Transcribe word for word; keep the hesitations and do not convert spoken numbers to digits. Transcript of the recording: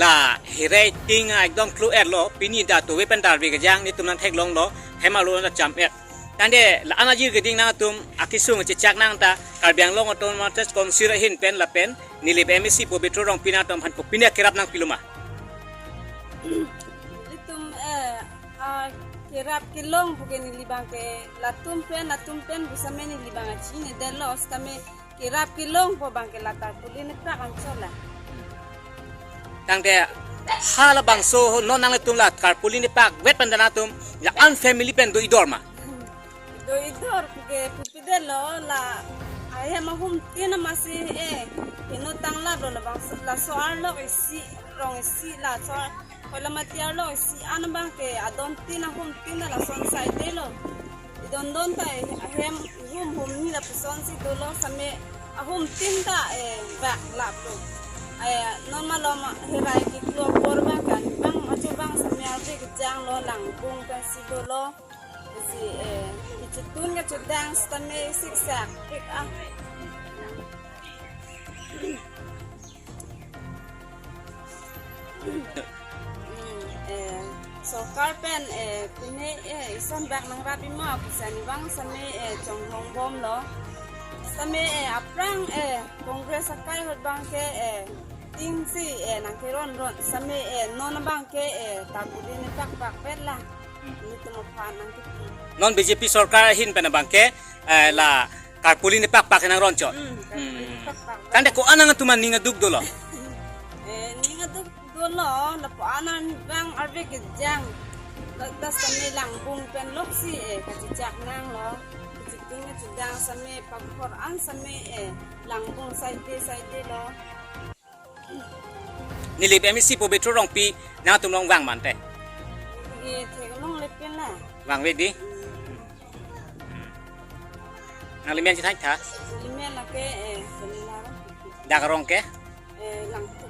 Ta herai ting ekdom klo-etlo, pini ta tove pen ta arve kejang, netum nangtheklonglo, hem arlo ta cham-et. Tangte la-an ajir keding nangtum akesung chechak nang ta, Karbi Anglong Autonomous Council ahin pen lapen Nilip M A C Pobitro Rongpi nangtum aphan kopine kerap nangpiloma? Ilitum, eh, ah, kerap kelong pu ke neli abang ke latum pen, latum pen pu same neli abang achinine detlo, sitame kerap kelongpo abang ke la tarpaulin epak anchot la. Tangte halabangso non nanglitum la tarpaulin epakvet pen ta nangtum la-an family pen do-idor ma? Do-idor pu ke pipedetlo, la ahem ahum tin amatsi, eh, keno tanglaplo, labangso laso arlok isi, rong isi, laso ar-, Koilamati arlok isi an abang ke adon tin ahum tin ta lason saidelo. Idondon ta, eh, ahem hum hum ni lapuson si dolo, same ahum tin ta, eh, vak laplo. Eh, non malom herai keklo apor abang ke, bang ajo bang same arve kejanglo, langbung pensi dolo. Si, eh, kechitun kechedang sitame siksak pik ah. Hmm, eh, sorkar pen, eh, pine, eh, ison bak nangrap-i ma pusi neli abang same, eh, chonghong bomlo. Same, eh, aphrang, eh, Congress akai ahut abang ke, eh, tingsi, eh, nangkeronron same, eh, non abang ke, eh, tarpaulin epakpakpet la. Hmm. Netum aphan nangkipi. Non B J P sorkar ahin pen abang ke, eh, la tarpaulin epakpak nangronchot. Hmm, tarpaulin Hmm. epakpak. Tangte ko-an nangtum aning aduk dolo? Eh, ning aduk dolo, lapu-an abang arve kejang. La, la sitame langbung pen loksi, eh, kachechak nanglo. Kechitun kechedang same, pakhor an same, eh, langbung saide saidelo. Nilip M A C Pobitro Rongpi nangtum along vang ma ante? Neli theklongle pen la. Vangve dei? Hmm. Nangli men chethantha? Neli men lake, eh, Selina Rongpi. Dak arong ke? Eh, Langpi.